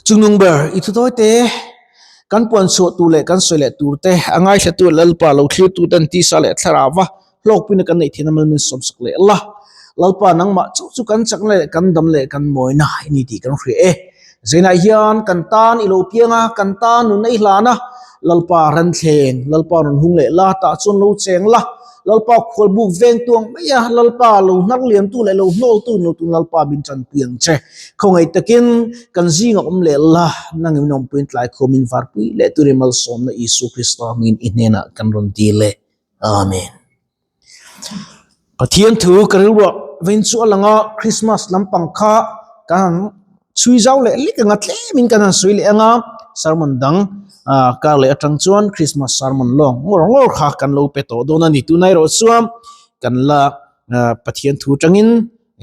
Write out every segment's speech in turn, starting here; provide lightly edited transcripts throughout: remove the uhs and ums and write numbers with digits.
Chungnung ber i thutawi te, kan puan chhuah tur leh kan sawi leh tur te, a ngaithlatu Lalpa lo thlirtu ten tisa leh thlarauva hlawkpuina kan neih theihna mal min sawmsak leh la. Lalpa nangmah chu chu kan chakna leh kan dam leh kan mawina i ni tih kan hria e. Zainah hian kan tan i lo piang a, kan tan nunna i hlan a, Lalpa ranthleng, Lalpa rawn hung leh la, tah chuan lo cheng la, Lalpa khual buk veng tuang mai a, Lalpa lo hnar liamtu leh lo hnawltu no tun Lalpa min tanpui ang che. Khawngaih takin kan zinga awm leh la, nang in awmpuiin tlai khawm in varpui leh turin malsawmna Isua Krista hmingin i hnenah kan rawn dil e. Amen. Pathian thu ka rilruah vein chu a lang a, Christmas lampang kha kan han chhui zau leh lek anga tlemin kan han sawi leh anga sermon dang ah kar leh atang chuan Christmas sermon lawng ngawr ngawr kha kan lo pe tawh dawn a ni. Tunah erawh chuan kan la ah Pathian thu atangin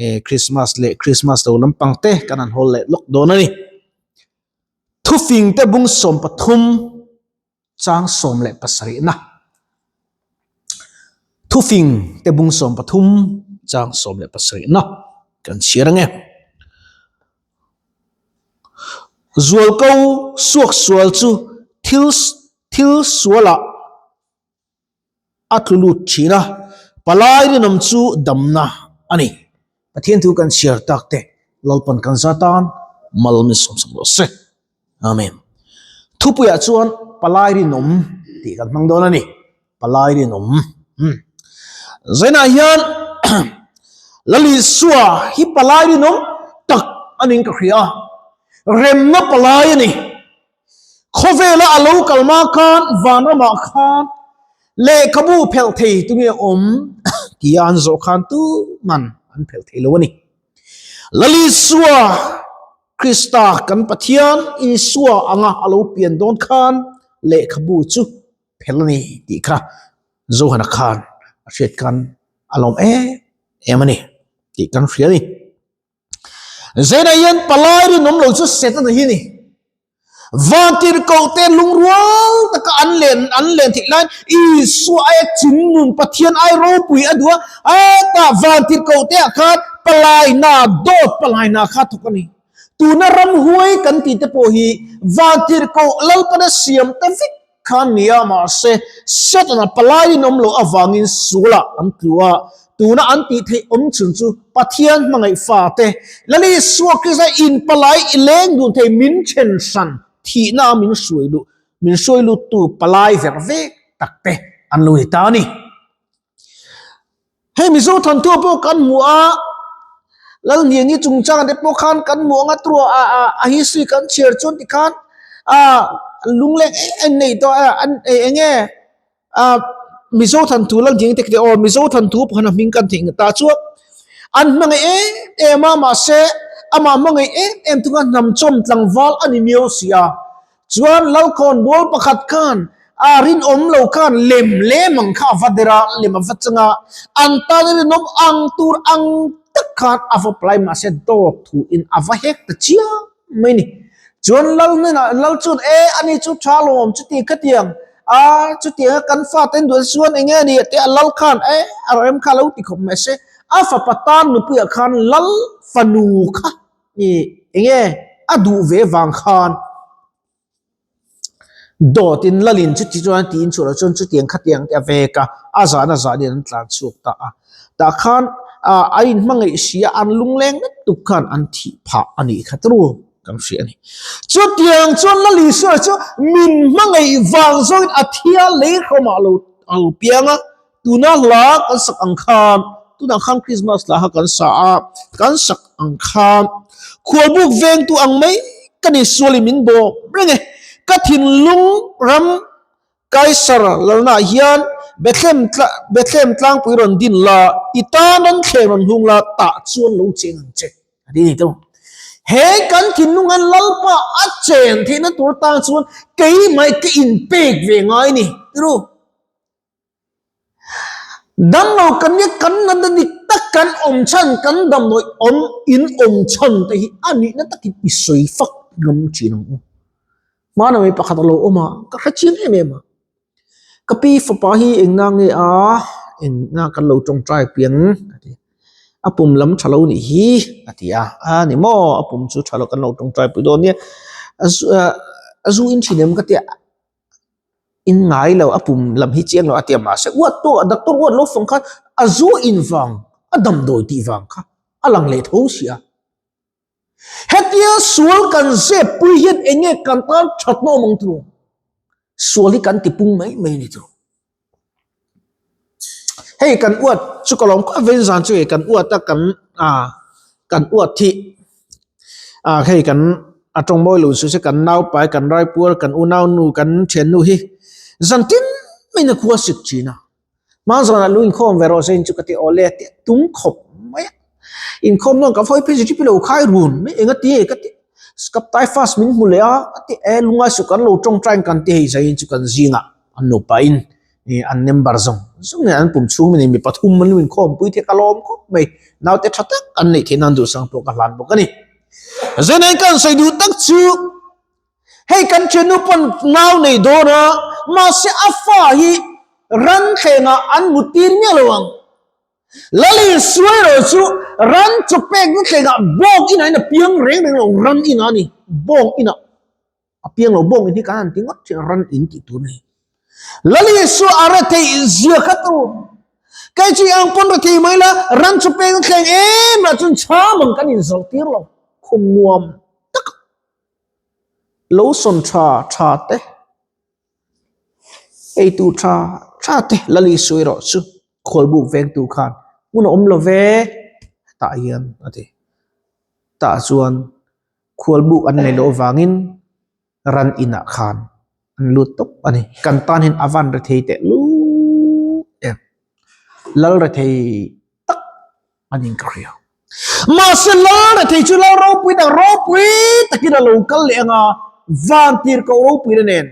eh Christmas leh Christmas lo lampang te kan han hawl leh lawk dawn a ni. Thufing te bung 13. Chang 17 na. Thufing te bung 13 chang 17 na kan chhiar ange. Zualko suak sual chu thil thil sualah a tlu lut thin a, palai rinawm chu damna a ni. Pathian thu kan chhiar tak te Lalpan kan za tan mal min sawmsak rawh se. Amen. Thupuiah chuan palai rinawm tih kan hmang dawn a ni. Palai rinawm. Hmm. Zainah hian Lal Isua hi palai rinawm tak a ning ka hria. Remna palai a ni. Khawvela a lo kal ma khan vanramah khan lehkhabu phelh thei tunge awm tia an zawh khan tu man an phelh thei lo a ni. Lal Isua Krista kan Pathian Isua anga a lo pian dawn khan lehkhabu chu phelh a ni tih kha Johana khan a hriat khan a lawm em em a ni tih kan hria a ni. Zainah hian palai rinawm lo chu Setana hi a ni. Vantirhkohte lungrual taka an len an len theih laiin Isua aia chin nun Pathian ai ropui a duh a, a tah vantirhkohte ah khan palai hna dawt palai hna kha a thawk a ni. Tuna ramhuai kan tih te pawh hi vantirhkoh Lalpana siam ta vek kha a ni a, mahse Setana palai rinawm loh avangin sualah an tlu a, tuna an tih theih awm chhun chu Pathian hmangaih fate Lal Isua Krista in palai i leng dun thei min then hran thihna a min hruai luh min hruai luttu palai ver vek tak te an lo ni ta a ni. Hei Mizo thawnthu pawh kan hmu a, Lalniangi chungchang te pawh khan kan hmu ang a tura a a a history kan chhiar chuan tikhan a lungleng em em nei tawh a an eng nge a Mizo thawnthu Lalniangi te khi aw Mizo thawnthu pakhat a hming kan theih ta chuan an hmangaih em em a mahse amah hmangaih em em thung a hnam chawm tlangval a ni miau si a. Chuan Lalkhawn bual pakhat khan a rinawm lo khan lem lem ang kha a va der a, lem a va chang a, an tan a rinawm ang tur ang tak khan a va plai mahse dawt thu in a va hek ta chiang mai ni. Chuan Lal hnenah Lal chuan e ani chu tha lawm chuti khatiang a chutiang a kan fate an duh chuan enge a ni tih a Lal khan e a rem kha lo ti khawp mahse a fapa tan nupuiah khan Lal fanu kha I enge a duh ve vang khan dawt in lalin chuti chuan tiin chhuah loh chuan chutiang khatiang te a vek a, a zan a zan in an tlan chhuak ta a. Tah khan ah a inhmangaih si a, an lungleng mek tuk khan an thih phah a nih kha turu kan hria a ni. Chutiang chuan Lal Isua chu min hmangaih vang zawngin a thia lei hrawmah lo a lo piang a, Tuna hla kan sak ang khan, tunah khan Christmas hla kha kan sa a, kan sak ang khan khualbuk vengtu ang mai ka ni sual in min bawm reng e. Ka thinlung ram Kaisar lalnaah hian Bethlehem Bethlehem tlangpui rawn din la, i tan rawn thleng rawn hung la, tah chuan lo cheng ang che. A ti ni tawh. He kan thinlung hian Lalpa a chen theihna tur tan chuan keimah ka inpek ve ngai ni. Tiru. Damlo kan nia kan natna dik tak kan awm chhan kan damdawi awm in awm chhan te hi a nihna takin i sawi fak ngam thin ang u. Hmana mi pakhat a lo awm a, ka hre chiang em em a. Ka pi fapa hi eng na nge a, eng na kan lo tawngtai piang a ti. A pum lam tha lo nih hi a ti a, a ni maw a pum chu tha lo kan lo tawngtai pui dawn nia. A zu in thin em ka tia in ngai lo a pum lam hi chiang lo a tia mahse uat pawh doctor uat lo fang khan a zu in vang a damdawi tih vang kha a lang leh tho si a. Hetia sual kan zep pui hian eng nge kan tan that nawm ang tiraw? Sual hi kan ti pung mai mai a ni tiraw? Hei kan uat chu ka lawm khawp vei zan chu hei kan uat a kan ah kan uat hi ah hei kan a tawng mawi lo chu se kan naupai kan raipuar kan unau nu kan thiannu hi zan tin mai in a khua sik thin a hma zawnah lu inkhawm ve rawh se in chu ka ti awle a ti tum khawp mai a inkhawm dawn ka vawi phei zirtir pawh lo khai run mai eng a ti ka ti kap tai fast min hmu leh a a ti e lungai suh kan lo tawngtai in kan ti hei zai in chu kan zingah. An nupa in an member zawng zawng nen an pum chhung mi pathum an lo inkhawm pui thei ka lawm khawp mai. Naute tha tak an neih theih nan duhsang pawh ka hlan bawk a ni. Zainai ka han sawi duh tak chu hei kan thiannu pawn nau nei dawn a, mahse a fa hi ran thlengah an mut tir miah lo ang. Lali suai rawh chu ran chaw pekna thlengah bawng inah in a piang reng reng lo, ran inah a ni, bawng inah. A piang lo bawng in hi kan han ti ngawt thin a, ran in tih tur a ni. Lal Isua a rethei zia kha tu. Kei chu i ang pawn rethei mai la, ran chu peng a thleng em lah chuan chham ang kan inzawrh tir lo. Khum nuam tak lo sawn tha tha te, ei tur tha tha te Lal Isua erawh chu khualbuk vengtu khan hmun a awm lo ve tah hian a ti. Tah chuan Khualbuk an nei loh avangin ran inah khan an lut tawp a ni. Kan tan hian a van rethei teh lut em. Lal rethei tak a niin ka hria. Mahse lal rethei chu lal ropui tak ropui takin a lo kal leh anga van tir koh ropuina nen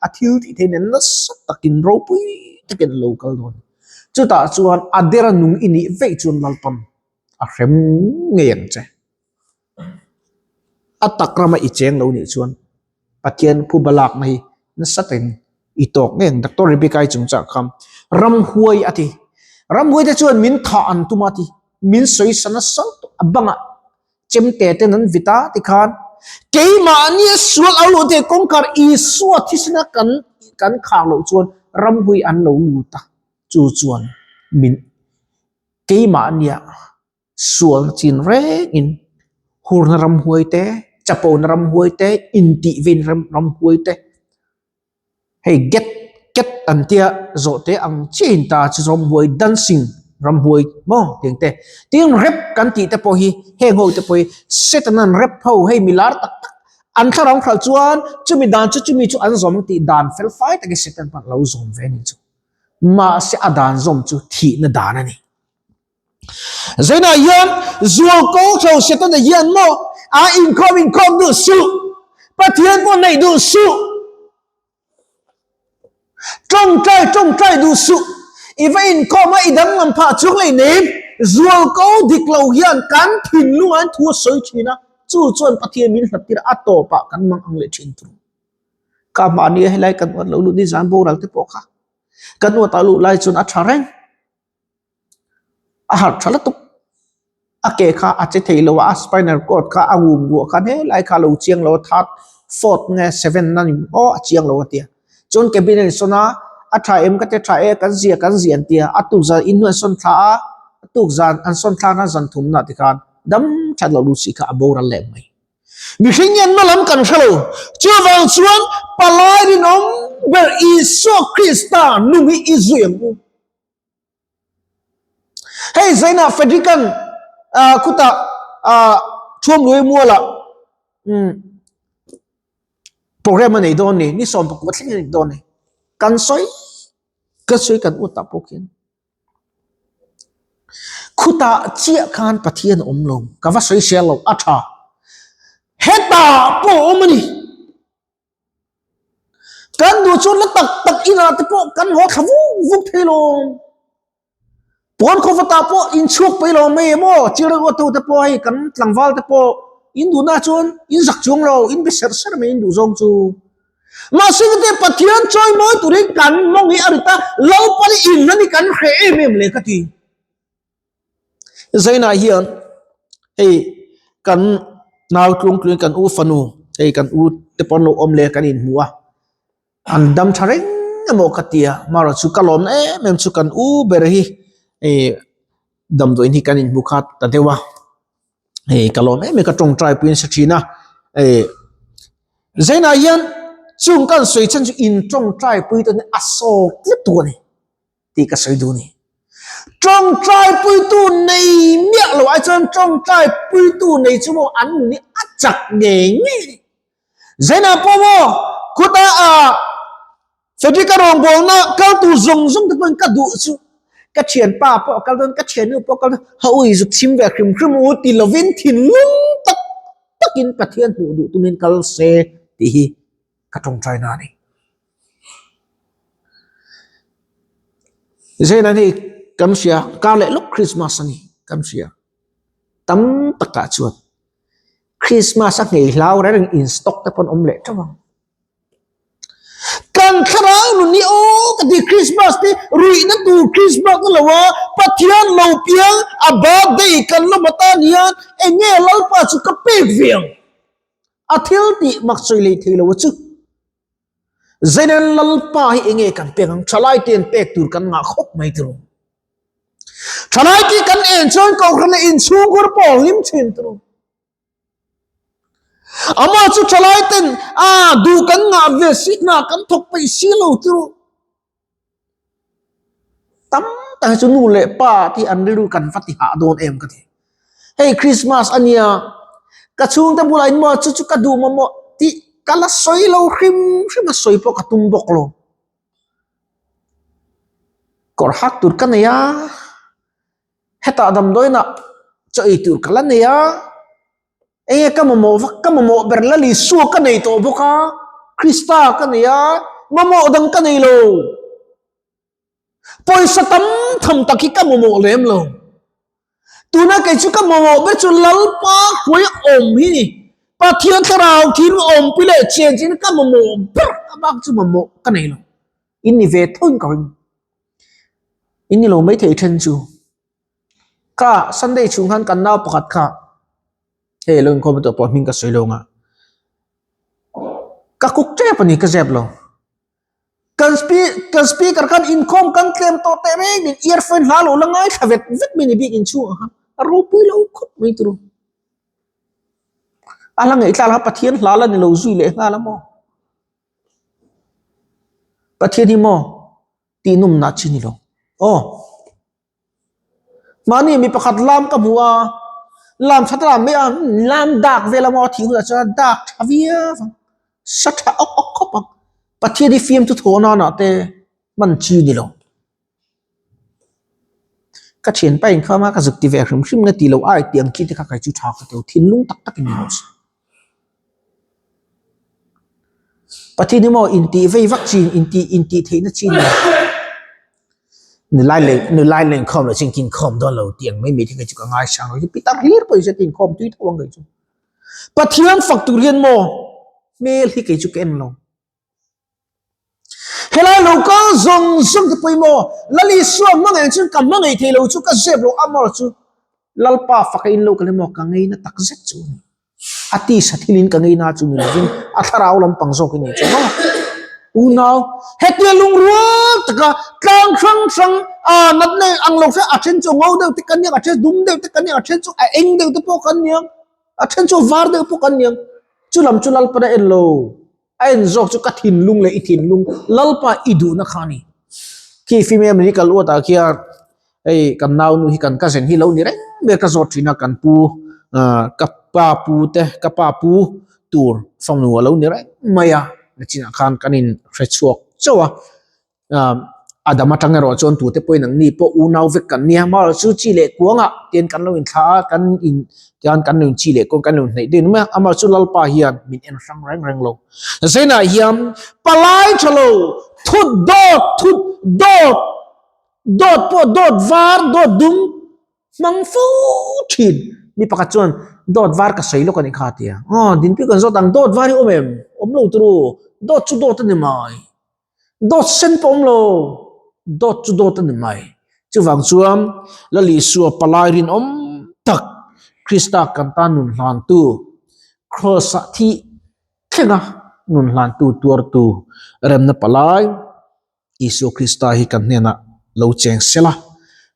a thil tih theih nen nasa takin ropui takin a lo kal dawn. Chutah chuan a dera nung i nih veih chuan Lalpawn a hrem ngei ang che. A tak rama i cheng lo nih chuan Pathian phuba lakna hi nasa takin i tawk ngei ang. Doctor Rebecca i chungchah kha ramhuai a ti. Ramhuai te chuan min thah an tum a ti. Min sawi sa nasa tawh a bangah chemte ten an vit a tikhan keimahni a sual au loh te kawngkhar Isua thisena kan kan khar loh chuan ramhuai an lo lut a chu chuan min keimahnia sualna chin rengin hurna ramhuai te, chapona ramhuai te, intihvein ramhuai te, hei get get an tia zawh te ang chiahin ta chu ramhuai dancing ramhuai maw tih ang te. Tin rap kan tih te pawh hi heng ho te pawh hi Satan an rap ho hei mi lar tak tak an thlarau hralh chuan chumi dan chu chumi chu an zawm ang tih dan fel fai takin Satan pawh a lo zawm ve a ni chu. Mahse a dan zawm chu thihna dan a ni. Zainah hian zual ko tho Setana hian maw a inkhawm inkhawm duh suh, Pathian pawh neih duh suh, tawngtai tawngtai duh suh, i va inkhawm a i danglam phah chuang lei nem, zual ko dik lo hian kan thinlung an thu a sawi thin a, chu chuan Pathian min hlat tir a tawpah kan mang ang leh thin tur. Ka mahni a helai kan uat lo lut ni zan boral te pawh kha kan uat a luh lai chuan a tha reng. A harh tha lutuk. A ke kha a che thei lo a, a spinal cord kha a ngum ruah khan helai kha a lo chiang lo a, third, fourth nge seven a ni maw a chiang lo a tia. Chuan cabin a insawn a, a tha em ka ti a, tha e kan zia kan zia an tia. A tuk zan in hnuai an sawn thla a, a tuk zan an sawn thlak khan zan thumna tikhan dam that loh Lucy kha a boral leh mai. Mihring hian hma lam kan hre lo. Chuvang chuan palai rinawm ber Isua Krista nung hi i zui ang u. Hei zainah Frederick-a'n khutah Thuamluai mualah program a nei dawn a ni, ni 19 thleng a nei dawn a ni. Kan sawi ka sawi kan ut ah pawh khian khutah chiah khan Pathian a awm lo, ka va sawi sia lo a tha. Hetah pawh a awm a ni. Kan duh chuan la tak tak inah te pawh kan haw thla vuk vuk thei lo. Pawn khawvatah pawh inchhuak paih lo mai em aw, children auto te pawh hei kan tlangval te pawh in duhna chuan in zak chuang lo, in be serh serh mai in duh zawng chu. Mahse heti Pathian chawi mawi turin kan mawng hi a rit a, Lalpan i in hlan hi kan hreh em em le ka ti. Zainah hian hei kan nau tlungtluin kan u fanu. Hei kan u te pawn lo awm leh kan inhmu a, an dam tha reng emaw ka ti a, amaherawhchu ka lawmna em em chu kan u ber hi ih damdawiin hi kan inhmu kha ta deuh a, hei ka lawm em em ka tawngtai pui nasa thin a, ih Zainah hian chung kan sawi chhan chu in tawngtai pui te a sawk tlat tur a ni. tih ka sawi duh a ni. Tawngtai puitu nei miah lo ai chuan tawngtai puitu nei chu maw an nun hi a chak ngei ngei a ni. Zainah pawh maw khuta ah Frederick-a rawngbawlna kal tur zawng zawng te pawhin ka duh chu ka thianpa pawh a kal dawn, ka thiannu pawh a kal dawn, ha ui zuk chhim ve hrim hrim u ti lovin thinlung tak takin Pathian hmuh duh tumin kal se tih hi ka tawngtai na a ni. Zaina hi kan hria kar leh lawk Christmas a ni kan hria tam takah chuan Christmas a nghei hlau reng reng in stock te pawh an awm leh teuh ang. Kan thlarau nun hi aw ka ti Christmas te ruihna tur Christmas na lo a Pathian lo piang a birthday kan lawm atan hian eng nge Lalpa chu ka pek ve ang. A thil tih mak sawi leh thei lo a chu. Zenan Lalpa hi enge kan pek ang? Thalai te an pek tur kan ngah khawp mai tiraw. Thalai te kan en chuan kohhran leh inchhungkhur pawh a hlim thin tiraw. Amah chu thalai ten a duh kan ngah ve si hna kan thawk peih si lo tiraw. Tam tak hi chu nu leh pa te an rilru kan va ti hah dawn em ka ti. Hei Christmas a nia, ka chhungte bulah in maw chu chu ka duh mamawh tih ka la sawi lo hrim hrim a sawi pawh ka tum bawk lo. Kawr hak tur ka nei a, hetah damdawiinah chaw ei tur ka la nei a. Enge ka mamawh vak, ka mamawh ber la Isua ka nei tawh bawk a, Krista ka nei a, mamawh dang ka nei lo. Pawisa tam tham tak hi ka mamawh lem lo. Tuna kei chu ka mamawh ber chu Lalpa hruai awm hi ni. Pathian thlarau thil awmpui leh chen chin ka mamawh ber a bak chu mamawh ka nei lo. In ni ve tho in ka ring. In ni lo maithei then chu. Kha Sunday chhung khan kan nau pakhat kha hei lo inkhawm tawh pawh hming ka sawi lo ang a, ka kuk tep a ni ka zep lo. Kan kan speaker khan inkhawm kan tlem tawh teh reng in earphone hla lo la ngaithla vet vet mai ni bik inchhungah khan a ropui lo khawp mai turu. A hla ngaihthlak kha Pathian hla la ni lo zui leh nghal a maw. Pathian hi maw tih nawmna chi ni lo. Aw. Mahni mi pakhat lam ka hmu a, lam tha ta mai a, lam dak vel a maw a thih hunah chuan dak tha viau ang, sa tha awk awk khawp ang. Pathian hi fiamthu thawh nanah te hman chi ni lo. Ka thianpa inkhawm a, ka zuk ti ve hrim hrim nge tih loh ai tih ang chi te kha kei chu tha ka ti lo, thinlung tak takin ni rawh se. Pathian hi maw intih vei vak chin intih intih theihna chin a ni. Nulai leh nulai leh inkhawm loh chu engtin inkhawm dawn lo tih ang mai mai te kha chu ka ngaisang lo. Pitar hlir pawh inse inkhawm tui tho ang kei chu. Pathian fak tur hian maw hmel hi kei chu ka en lo. Helai lo kal zawng zawng te pawimawh Lal Isua hmangaih chuan ka hmangaih thei lo chu ka zep lo amar chu Lalpa faka in lo kal emaw ka ngeina tak zet chu a ni. A tisa thilin ka ngeina chu ni lovin a thlarau lampang zawk in ni chu maw. Unau hetia lungrual taka tlang hrang hrang a natna ang lo hre a then chu ngo deuh te kan niang a then dum deuh te kan niang a then chu a eng deuh te pawh kan niang a then chu var deuh pawh kan niang chu lam chu Lalpan a en lo. A en zawk chu ka thinlung leh i thinlung Lalpa i duhna kha a ni. Khi female medical ward ah khian hei kan nau nu hi kan cousin hi lo ni reng mai a ka zawt thin a kan pu ah ka pa pu te ka pa pu tur fanu a lo ni reng mai a nachinah khan kan in hre chhuak chauh a. A dam atang erawh chuan tute pawhin ang ni pawh unau vek kan nia amaherawh chu chi leh kuangah tian kan lo inthlah a kan in tian kan lo inchi leh kuang kan lo inhnaih daih mai a amaherawh chu Lalpa hian min en hrang reng reng lo. Zainah hian palai tha lo thut dawt thut dawt dawt pawh dawt var dawt dum hmang fo thin mi pakhat chuan dawt var ka sawi lawk a nih kha a ti a aw dinpui kan zawt ang dawt var hi awm em awm lo turu dawt chu dawt a ni mai. Dawt sen pawh awm lo, dawt chu dawt a ni mai. Chuvang chuan Lal Isua palai rinawm tak Krista kan tan nun hlantu Kraws-ah thih. thlenga nun hlantu tuartu remna palai Isua Krista hi kan hnenah lo cheng sela.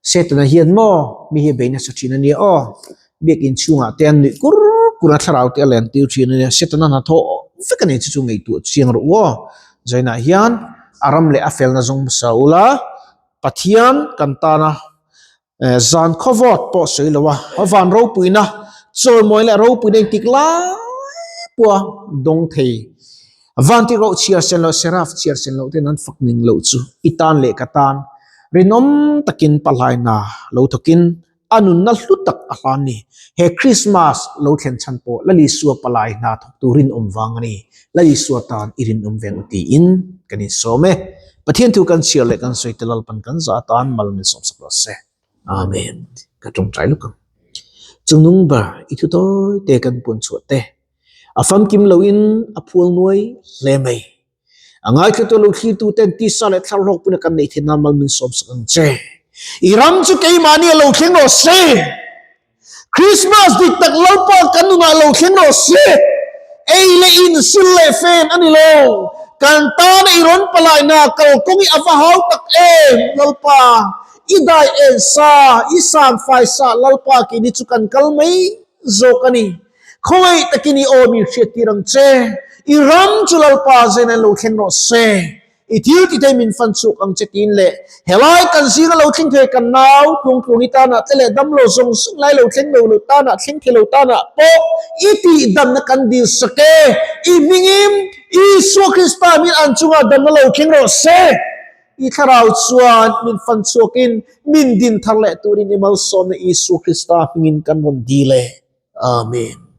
Setana hian maw mi hi a bei nasa thin a nia aw. Biakin chhungah te an nuih kur kur a, thlarau te a len tir thin a nia. Setana hnathawh vek a ni chu chu ngaihtuah chiang rawh u aw. Zainah hian a ram leh a felna zawng hmasa ula, Pathian kan tana Zan khawvawt pawh sawi lo a, van ropuina chawimawi leh ropuina intik lai pawha dawng thei. Van tih rawh chhiar sen loh, seraf chhiar sen loh ten an fak ning loh chu i tan leh ka tan rinawm takin pahlaina lo thawkin a nunna hlu tak a hlan ni. He Krismas lo thlen chhan pawh Lal Isua palai hna thawktu rinawm vang a ni. Lal Isua tan i rinawm veng u tiin kan insawm e. Pathian thu kan chhiar leh kan sawi te Lalpan kan za atan mal min sawmsak rawh se. Amen. Ka tawngtai luk ang. Chungnung ber i thu tawi te kan puan chhuah te a famkim loin a phual nuai hle mai. A ngaithla lo thlir tu ten tisa leh thlar hlawk puna kan neih theih nan mal min sawmsak ang che. I ram chu keimahni a lo thleng rawh se. Christmas dik tak Lalpa kan nunah lo thleng rawh se. Ei leh in sil leh fen a ni lo. Kan tana i rawn palaina kalkawng hi a va hau tak em Lalpa. I dai en sa, i sam fai sa Lalpa keini chu kan kal mai zawk a ni. Khawngaih takin i aw min hriattir ang che. I ram chu Lalpa zen an lo thleng rawh se. I thil ti thei min fan chuk ang che tiin leh helai kan zinga lo thleng thei kan nau tlungtlung i tanah te leh damlo zawng zawng lai lo thleng lo lo tanah thleng thei lo tanah pawh i tihdamna kan dil sak e. I hmingin Isua Krista min an chungah damna lo thleng rawh se. I thlarau chuan min fan chhuakin min din thar leh turin i malsawmna Isua Krista hmingin kan rawn dil e. Amen.